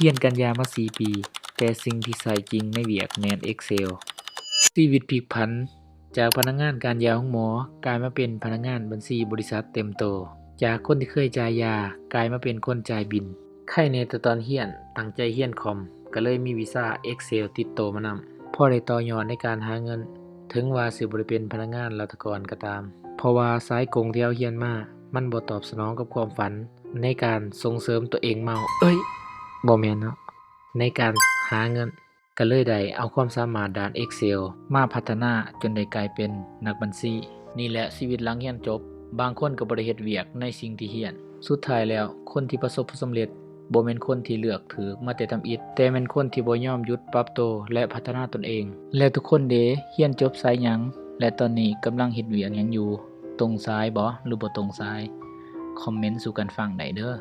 ຮຽນການຢາມາສີ່ປີ, ແຕ່ສິ່ງທີ່ໃຊ້ຈິງໃນວຽກແມ່ນ Excel. ຊີວິດພລິກຜັນ, ຈາກພະນັກງານການຢາໂຮງໝໍ ກາຍມາເປັນພະນັກງານບັນຊີບໍລິສັດເຕັມໂຕ, ຈາກຄົນທີ່ເຄີຍຈ່າຍຢາ ກາຍມາເປັນຄົນຈ່າຍບິນ. ໄຄແດ່ແຕ່ຕອນຮຽນຕັ້ງໃຈຮຽນຄອມ, ກໍເລີຍມີວິຊາ Excel ຕິດໂຕມານຳ, ພໍໄດ້ຕໍ່ຍອດໃນການຫາເງິນ, ເຖິງວ່າຊິບໍ່ໄດ້ເປັນພະນັກງານລັດຖະກອນກໍຕາມ, ເພາະວ່າສາຍກົງທີ່ເຮົາຮຽນມາ ມັນບໍ່ຕອບສະໜອງກັບຄວາມຝັນໃນການສົ່ງເສີມຕົວເອງເມົາ, ເອີຍ, ບໍ່ແມ່ນເນາະ, ໃນການຫາເງິນ. ກໍເລີຍໄດ້ເອົາຄວາມສາມາດດ້ານ Excel ມາພັດທະນາຈົນໄດ້ກາຍເປັນນັກບັນຊີ. ນີ້ແຫຼະຊີວິດຫຼັງຮຽນຈົບ, ບາງຄົນກໍບໍ່ໄດ້ເຮັດວຽກໃນສິ່ງທີ່ຮຽນ. ສຸດທ້າຍແລ້ວ, ຄົນທີ່ປະສົບຜົນສຳເລັດບໍ່ແມ່ນຄົນທີ່ເລືອກຖືກມາແຕ່ທຳອິດ, ແຕ່ແມ່ນຄົນທີ່ບໍ່ຍອມຢຸດປັບໂຕ ແລະ ພັດທະນາຕົນເອງ. ແລ້ວທຸກຄົນເດ? ຮຽນຈົບສາຍຫຍັງ ແລະ ຕອນນີ້ກຳລັງເຮັດວຽກຫຍັງຢູ່? ຕົງສາຍບໍ່ ຫຼື ບໍ່ຕົງສາຍ? ຄອມເມັນສູ່ກັນຟັງໄດ້ເດີ້.